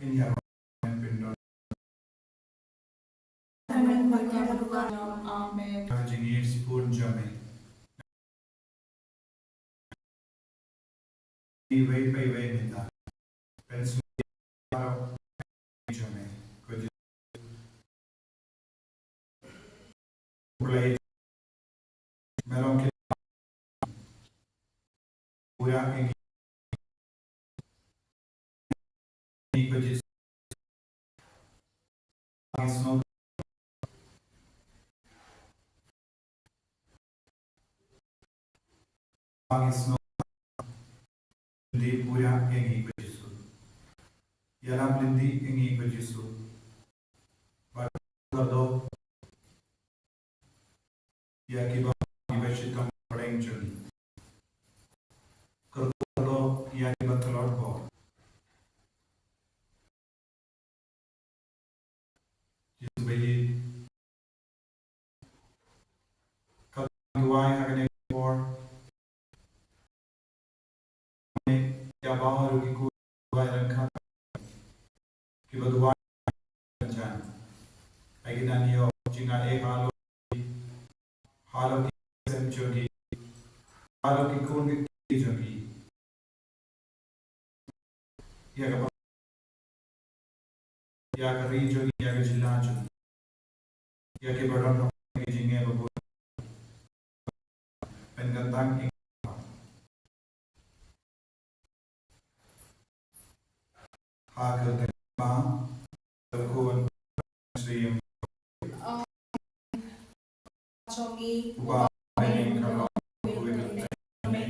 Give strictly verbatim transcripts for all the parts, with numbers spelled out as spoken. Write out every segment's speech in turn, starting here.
Amen. Amen. Amen. Amen. Amen. Iwei pa iwei mynta. Pynshai ïa ka jingim jong me. Ko Jisu. Blei. Me long ki. Pura ïa ngi ko Jisu. Ngi sngewbha. Ngi sngewbha. Lynti pura ïa ngi ko Jisu. Ïalam lynti ïa ngi ko Jisu. Bad kyrdoh ïa kiba, kiba shitom pdeng jong ngi. Kyrdoh ïa kiba tlot bor. Jisu ba ïeit. Ka duwai ha kane ka por. Ïa ba haduh ki khun duwai ryngkat. Kiba duwai ryngkat. Ai ki nang ïoh jingaiei halor ki, halor ki sem jong ki, halor ki khun ki kti jong ki. Ïa ka, ïa ka ri jong ngi, ïa ka jylla jong ngi. Ïa kiba don ha ki jingeh ba bun. Pynkyntang ïa ngi ha ka kyrteng Kpa, ka Khun, ka Mynsiem. Jong ngi, Uba ha bneng, ka long kaba kyrteng jong me.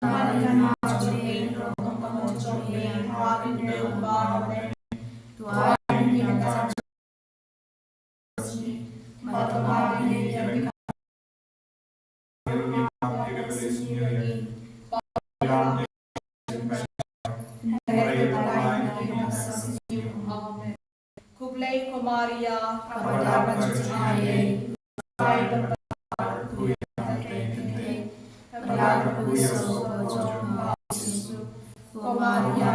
Ka kyrteng jong me, ka long ka mon jong me ha bneng uba ha bneng. To ai ïa ngi mynta ka jingim jong ngi. Bad to ai ïa ngi ïa ka Khublei ko Maria, kaba dap ka jingaiei, Trai ba pynpaw ïa ngi ha kane ka kynthei, bad ha ka por ba ngi sngewthuh jong ngi. Ko Maria,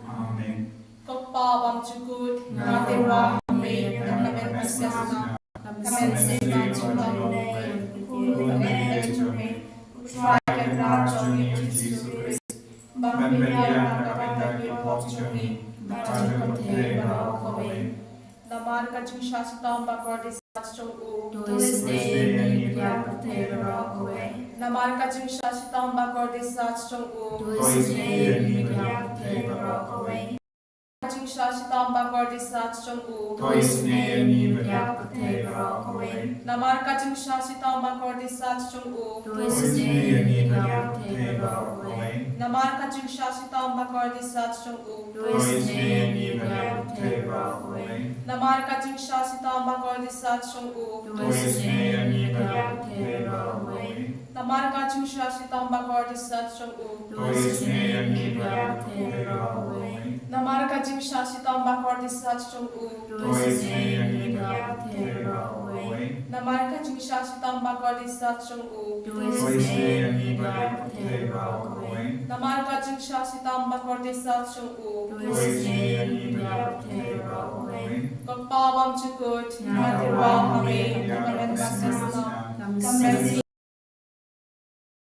Amen. Ko Kpa bymjukut, nga tyrwa ha me, na ka bynta ka snam, ka mynsiem bad jingkyrkhu, u Trai Kynrad jong ngi Jisu Khrist, ban pynïar na ka bynta ki pop jong ngi, bad jong ka pyrthei baroh kawei. Namar ka jingshah shitom bakordit sach jong u. To isynei ïa ngi bad ïa ka pyrthei baroh kawei. Namar ka jingshah shitom bakordit sach jong u. To isynei ïa ngi bad ïa ka pyrthei baroh kawei. Ka jingshah shitom bakordit sach jong u. To isynei ïa ngi bad ïa ka pyrthei baroh kawei. Namar ka jingshah shitom bakordit sach jong u. To isynei ïa ngi bad ïa ka pyrthei baroh kawei. Namar ka jingshah shitom bakordit sach jong u. To isynei ïa ngi bad ïa ka pyrthei baroh kawei. Namar ka jingshah shitom bakordit sach jong u. To isynei ïa ngi bad ïa ka pyrthei baroh kawei. Namar ka jingshah shitom bakordit sach jong u. To isynei ïa ngi bad ïa ka pyrthei baroh kawei. Namar ka jingshah shitom bakordit sach jong u. To isynei ïa ngi bad ïa ka pyrthei baroh kawei. Namar ka jingshah shitom bakordit sat jong u. To isynei ïa ngi bad ïa ka pyrthei baroh kawei. Namar ka jingshah shitom bakordit sat jong u. To isynei ïa ngi bad ïa ka pyrthei baroh kawei. Ko Kpa bymjukut, nga tyrwa ha me, na ka bynta ka snam, ka mynsiem,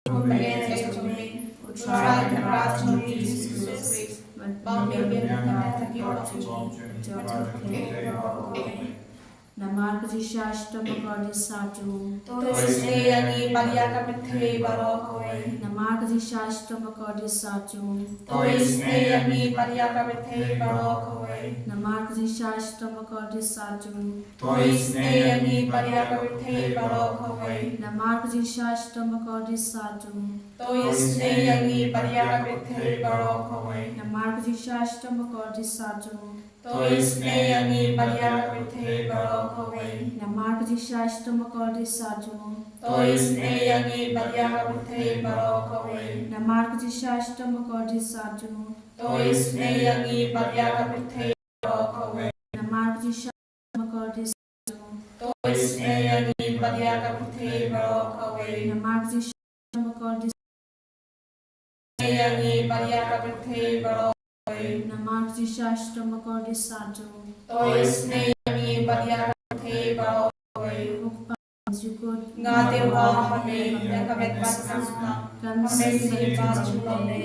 ka pyrthei jong me, u Trai Kynrad jong ngi Jisu Khrist, ban pynïar na ka bynta ki pop jong ngi, bad jong ka pyrthei baroh kawei. Namar ka jingshah shitom bakordit sah jong u. To isynei ïa ngi bad ïa ka pyrthei baroh kawei. Namar ka jingshah shitom bakordit sah jong u. To isynei ïa ngi bad ïa ka pyrthei baroh kawei. Namar ka jingshah shitom bakordit sah jong u. To isynei ïa ngi bad ïa ka pyrthei baroh kawei. Namar ka jingshah shitom bakordit sah jong u. To isynei ïa ngi bad ïa ka pyrthei baroh kawei. Namar ka jingshah shitom bakordit sah jong u. To isynei ïa ngi bad ïa ka pyrthei baroh kawei. Namar ka jingshah shitom bakordit sah jong u. To isynei ïa ngi bad ïa ka pyrthei baroh kawei. Namar ka jingshah shitom bakordit sah jong u. To isynei ïa ngi bad ïa ka pyrthei baroh kawei. Namar ka jingshah shitom bakordit sah jong u. To isynei ïa ngi bad ïa ka pyrthei baroh kawei. Namar ka jingshah shitom bakordit sah jong u. Isynei ïa ngi bad ïa ka pyrthei baroh kawei. Namar ka jingshah shitom bakordit sah jong u. To isynei ïa ngi bad ïa ka pyrthei baroh kawei. Ko Kpa bymjukut. Nga tyrwa ha me ïa ka met ba sngewsynei. Ka mynsiem ba jinglong ne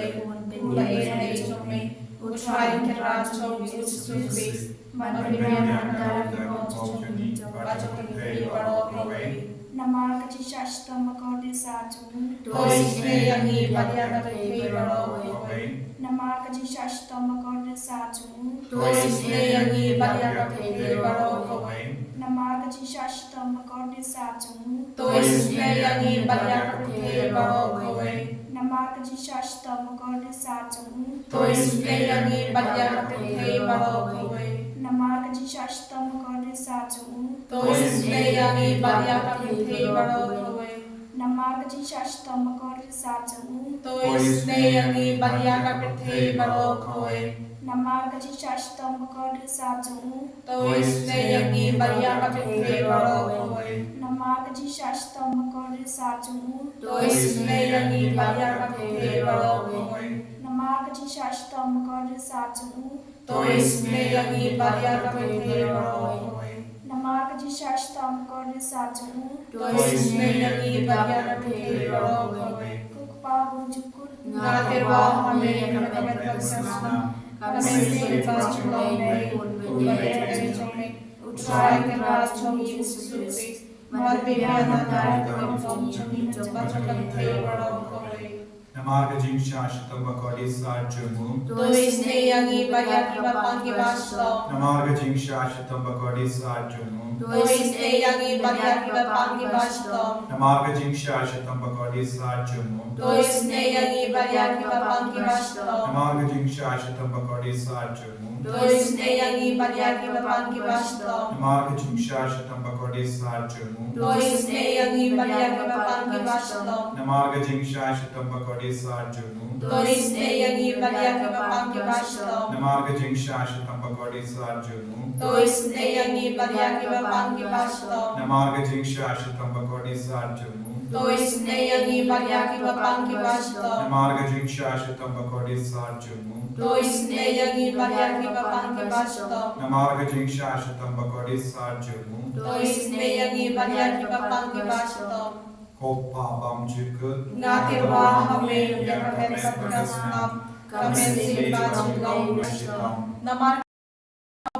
u la ei ha ïing jong me. U Trai Kynrad jong ngi u Jisu Khrist. Ban pynbiang na ka bynta jong ngi bad jong ka pyrthei baroh kawei. Namar ka jingshah shitom bakordit sah jong u. To isynei ïa ngi bad ïa ka pyrthei baroh kawei. Namar ka jingshah shitom bakordit sah jong u. To isynei ïa ngi bad ïa ka pyrthei baroh kawei. Namar ka jingshah shitom bakordit sah jong u. To isynei ïa ngi bad ïa ka pyrthei baroh kawei. Namar ka jingshah shitom bakordit sah jong u. To isynei ïa ngi bad ïa ka pyrthei baroh kawei. Namar ka jingshah shitom bakordit sah jong u. To isynei ïa ngi bad ïa ka pyrthei baroh kawei. Namar ka jingshah shitom bakordit sah jong u. To isynei ïa ngi bad ïa ka pyrthei baroh kawei. Namar ka jingshah shitom bakordit sah jong u. To isynei ïa ngi bad ïa ka pyrthei baroh kawei. Namar ka jingshah shitom bakordit sah jong u. To isynei ïa ngi bad ïa ka pyrthei baroh kawei. Namar ka jingshah shitom bakordit sah jong u. To isynei ïa ngi bad ïa ka pyrthei baroh kawei. Namar ka jingshah shitom bakordit sah jong u. To isynei ïa ngi bad ïa ka pyrthei baroh kawei. Ko Kpa bymjukut. Nga tyrwa ha me ïa ka met ba sngewsynei. Ka mynsiem ba jinglong ne u la ei ha ïing jong me. U Trai Kynrad jong ngi u Jisu Khrist. Ban pynbiang na ka bynta jong ngi bad jong ka pyrthei baroh kawei. Namar ka jingshah shitom bakordit sah jong u. To isynei ïa ngi bad ïa kiba pang kiba shitom. Namar ka jingshah shitom bakordit sah jong u. To isynei ïa ngi bad ïa kiba pang kiba shitom. Namar ka jingshah shitom bakordit sah jong u. To isynei ïa ngi bad ïa kiba pang kiba shitom. Namar ka jingshah shitom bakordit sah jong u. To isynei ïa ngi bad ïa kiba pang kiba shitom. Namar ka jingshah shitom bakordit sah jong u. To isynei ïa ngi bad ïa kiba pang kiba shitom. Namar ka jingshah shitom bakordit sah jong u. To isynei ïa ngi bad ïa kiba pang kiba shitom. Namar ka jingshah shitom bakordit sah jong u. To isynei ïa ngi bad ïa kiba pang kiba shitom. Namar ka jingshah shitom bakordit sah jong u. To isynei ïa ngi bad ïa kiba pang kiba shitom. Namar ka jingshah shitom bakordit sah jong u. To isynei ïa ngi bad ïa kiba pang kiba shitom. Namar ka jingshah shitom bakordit sah jong u. To isynei ïa ngi bad ïa kiba pang kiba shitom. Ko Kpa bymjukut. Nga tyrwa ha me ïa ka met ba sngewsynei. Ka mynsiem ba jinglong ne u la ei. Namar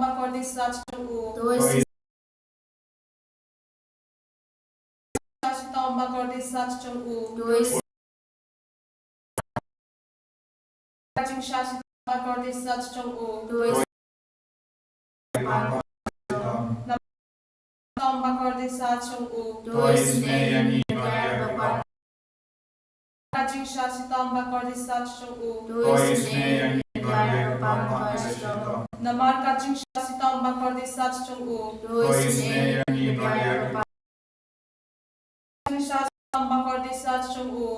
bakordit sah jong u. To isynei. Shitom bakordit sah jong u. To isynei. Ka jingshah shitom bakordit sah jong u. To isynei. Shitom bakordit sah jong u. To isynei ïa ngi bad ïa kiba pang. Ka jingshah shitom bakordit sah jong u. To isynei ïa ngi bad ïa kiba pang kiba shitom. Namar ka jingshah shitom bakordit sah jong u. To isynei ïa ngi bad ïa kiba pang. Ka jingshah shitom bakordit sah jong u.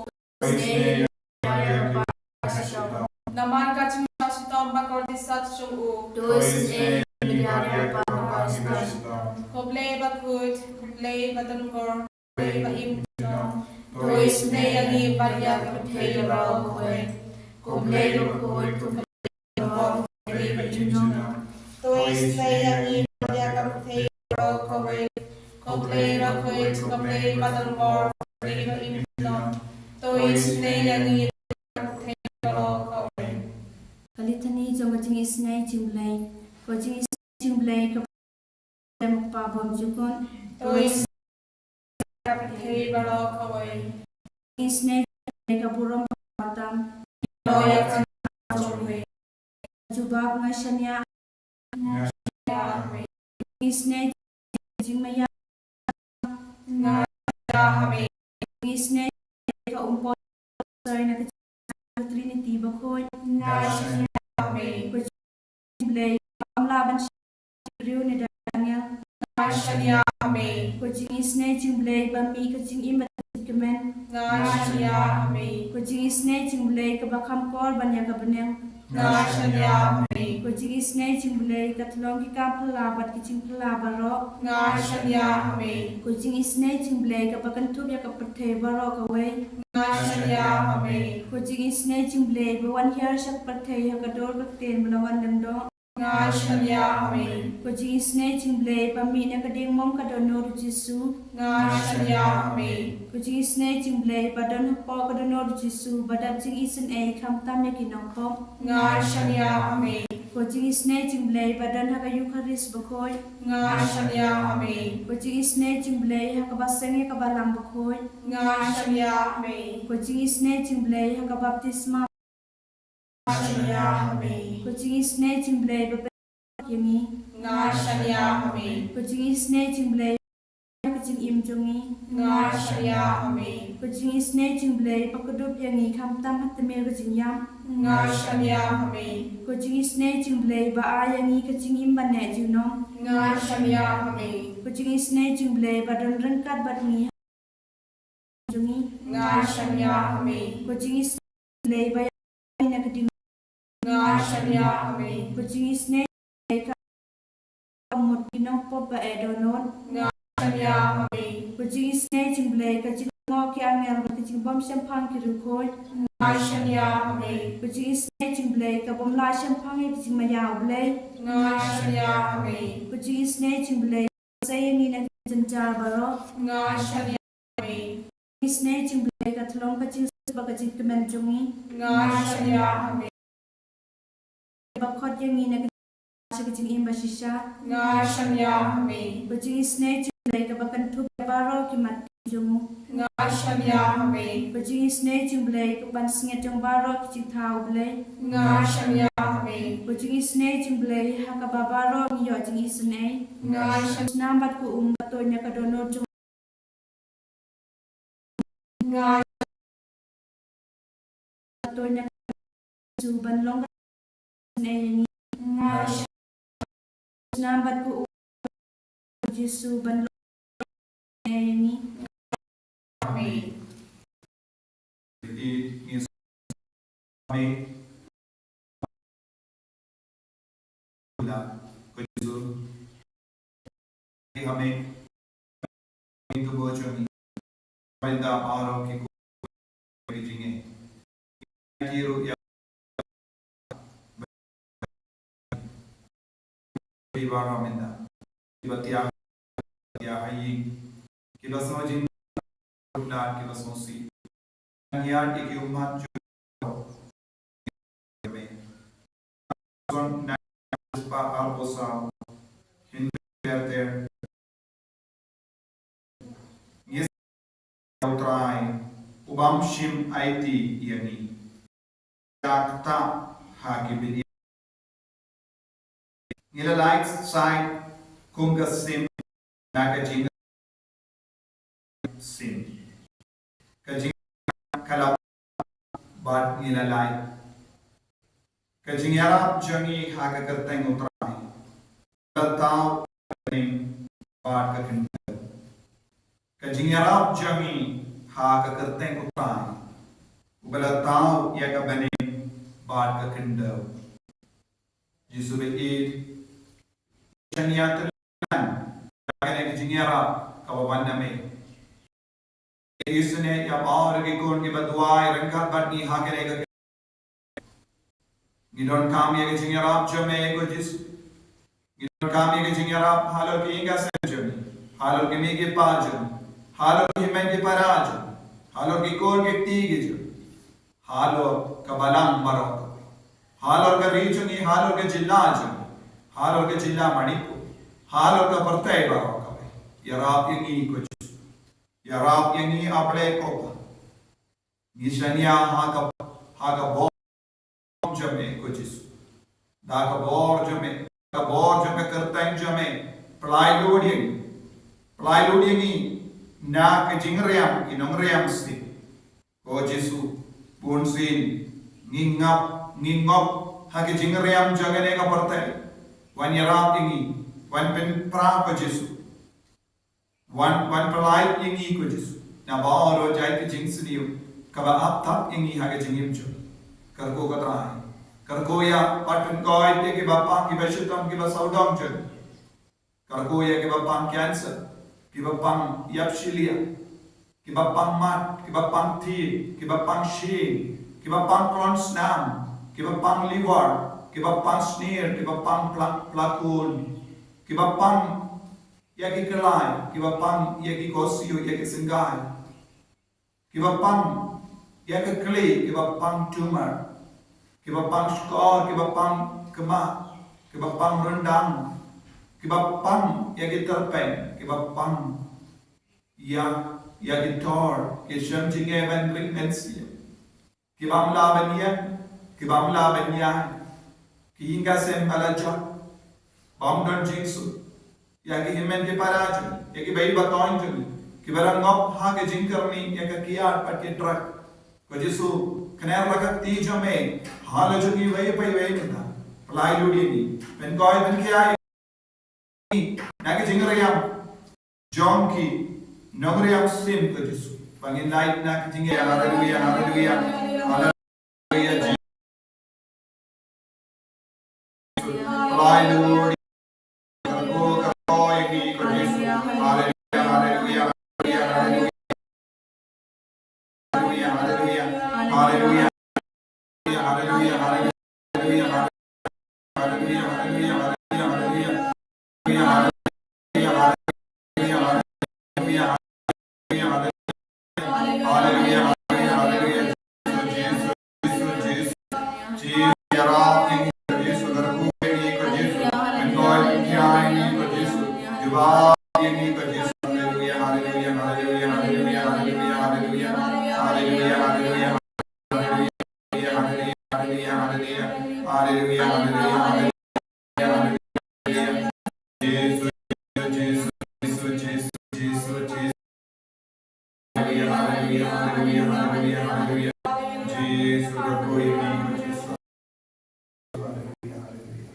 To isynei ïa ngi bad ïa kiba pang kiba shitom. Namar ka jingshah shitom bakordit sah jong u. To isynei ïa ngi bad ïa kiba pang kiba shitom. Ko Blei bakhuid, ko Blei badonbor, ko Blei ba im junom. To isynei ïa ngi bad ïa ka pyrthei baroh kawei. Ko Blei bakhuid, ko Blei badonbor, ko Blei ba im junom. To isynei ïa ngi bad ïa ka pyrthei baroh kawei. Ko Blei bakhuid, ko Blei badonbor, ko Blei ba im junom. To isynei ïa ngi bad ïa ka pyrthei baroh kawei. Ka Litany jong ka jingisynei jong U Blei. Ka jingisynei jong U Blei ka Kpa bym jukut. To isnei ïa ka pyrthei baroh kawei. Isnei ka burom ba tam. To ïa ka jong me. Jubab nga shaniah. Nga shaniah ha me. Isnei jingmaïa. Nga shaniah ha me. Isnei ka umpot soi na ka Trinity bakhuid. Nga shaniah ha me. Ko jingim Blei ba ym lah ban shah briew ne da angel. Nga shaniah ha me. Ko jingisnei jing Blei ba mih ka jingim bad ka jingkmen. Nga shaniah ha me. Ko jingisnei jing Blei kaba kham kor ban ïa ka bneng. Nga shaniah ha me. Ko jingisnei jing Blei ka tlong ki kam phylla bad ki jingphylla baroh. Nga shaniah ha me. Ko jingisnei jing Blei kaba kynthup ïa ka pyrthei baroh kawei. Nga shaniah ha me. Ko jingisnei jing Blei ba wan hiar sha ka pyrthei ha ka dur ka ktien ba la wan lyngdoh. Nga shaniah ha me. Ko jingisnei jing Blei ba mih na ka diengmong ka dohnud u Jisu. Nga shaniah ha me. Ko jingisnei jing Blei ba don hapoh ka dohnud u Jisu ba dap jingisynei khamtam ïa ki nongpop. Nga shaniah ha me. Ko jingisnei jing Blei ba don ha ka Eukharist bakhuid. Nga shaniah ha me. Ko jingisnei jing Blei ha kaba seng ïa ka balang bakhuid. Nga shaniah ha me. Ko jingisnei jing Blei ha ka baptisma. Nga shaniah ha me. Ko jingisnei jing Blei ba pynïaid ïa ngi. Nga shaniah ha me. Ko jingisnei jing Blei ka jingim jong ngi. Nga shaniah ha me. Ko jingisnei jing Blei ba kdup ïa ngi khamtam ha tmier ka jingïap. Nga shaniah ha me. Ko jingisnei jing Blei ba ai ïa ngi ka jingim ba neh junom. Nga shaniah ha me. Ko jingisnei jing Blei ba don ryngkat bad ngi jong ngi. Nga shaniah ha me. Ko jingisnei Blei ba ïa na ka ding. Nga shaniah ha me. Ko jingisnei Blei ka mut ki nongpop ba eh dohnud. Nga shaniah ha me. Ko jingisnei jing Blei ka jingngoh ki angel bad ka jingbym shemphang ki riewkhuid. Nga shaniah ha me. Ko jingisnei jing Blei ka bym lah shemphang ïa ki jingmaïa u Blei. Nga shaniah ha me. Ko jingisnei jing Blei Sa ïa ngi na ki jynjar baroh. Nga shaniah ha me. Isnei jing Blei ka thlong ka jingsuk bad ka jingkmen jong ngi. Nga shaniah ha me. Ba khot ïa ngi na ka jingim ba shisha. Nga shaniah ha me. Ba jingisnei jing Blei kaba kynthup ïa baroh ki mat jong u. Nga shaniah ha me. Ba jingisnei jing Blei ka ban sngiat jong baroh ki jingthaw Blei. Nga shaniah ha me. Ba jingisnei jing Blei ha kaba baroh ngi ïoh jingisynei. Nga shaniah. Snam bad ka um ba tuid na ka dohnud jong. Nga shaniah. Ba tuid na ka Jisu ban long ka Snam bad ka um Jisu ban long. Amen. Amen. Amen. Amen. Amen. Amen. Amen. Amen. Ki ruh ïa ki baroh mynta kiba thiah, thiah ha ïing, kiba sngew jingkhuslai, kiba sngewsih. Ïa ki ummat jong me. Son na spah arphew saw. Hynrei ter ter. Ngi U Trai u bym shym aiti ïa ngi. Ïa kata ha ki bynta ngi la lait shai kum ka sim na ka jingsim. Ka jingkhlad bad ngi la lait. Ka jingïarap jong ngi ha ka kyrteng U Trai. Ba la thaw ïa ka bneng bad ka khyndew. Ka jingïarap jong ngi ha ka kyrteng U Trai. Uba la thaw ïa ka bneng bad ka khyndew. Jisu ba ïeit. Shaniah tynrai ïa kane ka jingïarap kaba wan na me. Isynei ïa baroh ki khun kiba duwai ryngkat bad ngi ha kane ka. Ngi donkam ïa ka jingïarap jong me ko Jisu. Ngi donkam ïa ka jingïarap halor ki ïing ki sem jong ngi, halor ki mei ki pa jong ngi, halor ki hynmen ki para jong ngi, halor ki khun ki kti ki jong ngi, halor ka balang baroh, halor ka ri jong ngi, halor ka jylla jong ngi, halor ka jylla Manipur. Halor ka pyrthei baroh kawei. Ïarap ïa ngi ko Jisu. Ïarap ïa ngi, A Blei ko Pa. Ngi shaniah ha ka, ha ka bor jong me ko Jisu. Da ka bor jong me, ka bor jong ka kyrteng jong me. Pynlait lut ïa ngi. Pynlait lut ïa ngi na ka jingriam ki nongriam sien. Ko Jisu, bunsien ngi ngop, ngi ngop ha ka jingriam jong kane ka pyrthei. Wan ïarap ïa ngi, wan pynpra ko Jisu. Wan, wan pynlait ïa ngi ko Jisu. Naba ong ruh jait ka jingsniew kaba ap tap ïa ngi ha ka jingim jong ngi. Kyrkhu ko Trai. Kyrkhu ïa, bad pynkoit ïa kiba pang, kiba shitom, kiba sawdong jong ngi. Kyrkhu ïa kiba pang cancer, kiba pang ïap shiliang, kiba pang mat, kiba pang thied, kiba pang shin, kiba pang klon snam, kiba pang liver, kiba pang snier, kiba pang plak-, plakun, kiba pang ïa ki kyllai, kiba pang ïa ki kosiew, ïa ki syngkai, kiba pang ïa ka kli, kiba pang tumor, kiba pang shkor, kiba pang kma, kiba pang ryndang, kiba pang ïa ki tyrpeng, kiba pang ïa, ïa ki tor, ki shem jingeh ban ring ban siew. Ki bym lah ban ïeng, ki bym lah ban ïaid. Ki ïing ki sem ba la jot, bym don jingsuk. Ïa ki hynmen ki para jong ngi, ïa ki baï ba tong jong ngi, kiba dang ngop ha ka jingkyrni ïa ka kiad bad ki drug. Ko Jisu, kner la ka kti jong me ha la jong ngi iwei pa iwei mynta. Pynlait lut ïa ngi, pynkoit pynkhiah ïa ngi na ka jingriam jong ki nongriam sien ko Jisu. Ba ngin lait na ka jingïa. Haleluya, haleluya, haleluya. Haleluya, Jisu. Haleluya. Kyrkhu, kyrkhu ïa ngi ko Jisu. Haleluya, haleluya, haleluya, haleluya. Haleluya, haleluya. Haleluya. Haleluya, haleluya, haleluya. Haleluya, haleluya, haleluya, haleluya. Jisu, Jisu, Jisu, Jisu, Jisu. Haleluya, haleluya, haleluya, haleluya, haleluya. Jisu, kyrkhu ïa ngi, Jisu. Haleluya, haleluya.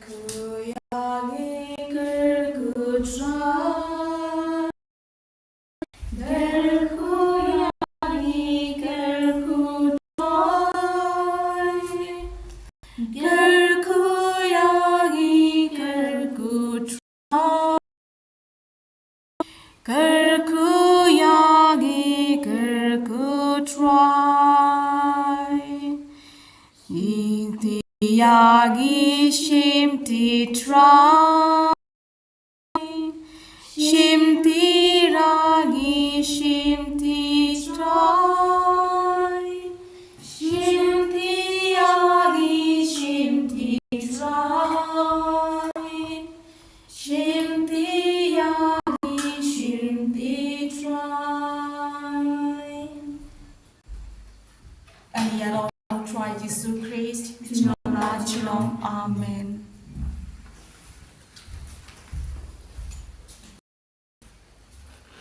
Kyrkhu ïa ngi, kyrkhu Trai. Kyrkhu ïa ngi, kyrkhu Trai. Kyrkhu ïa ngi, kyrkhu Trai. Kyrkhu ïa ngi, kyrkhu Trai. Shimti ïa ngi, shimti Trai. Shimti ïa ngi, shimti Trai. Shimti ïa ngi, shimti Trai. Shimti ïa ngi, shimti Trai. Ani ïa la u Trai Jisu Khrist, jong la jong. Amen.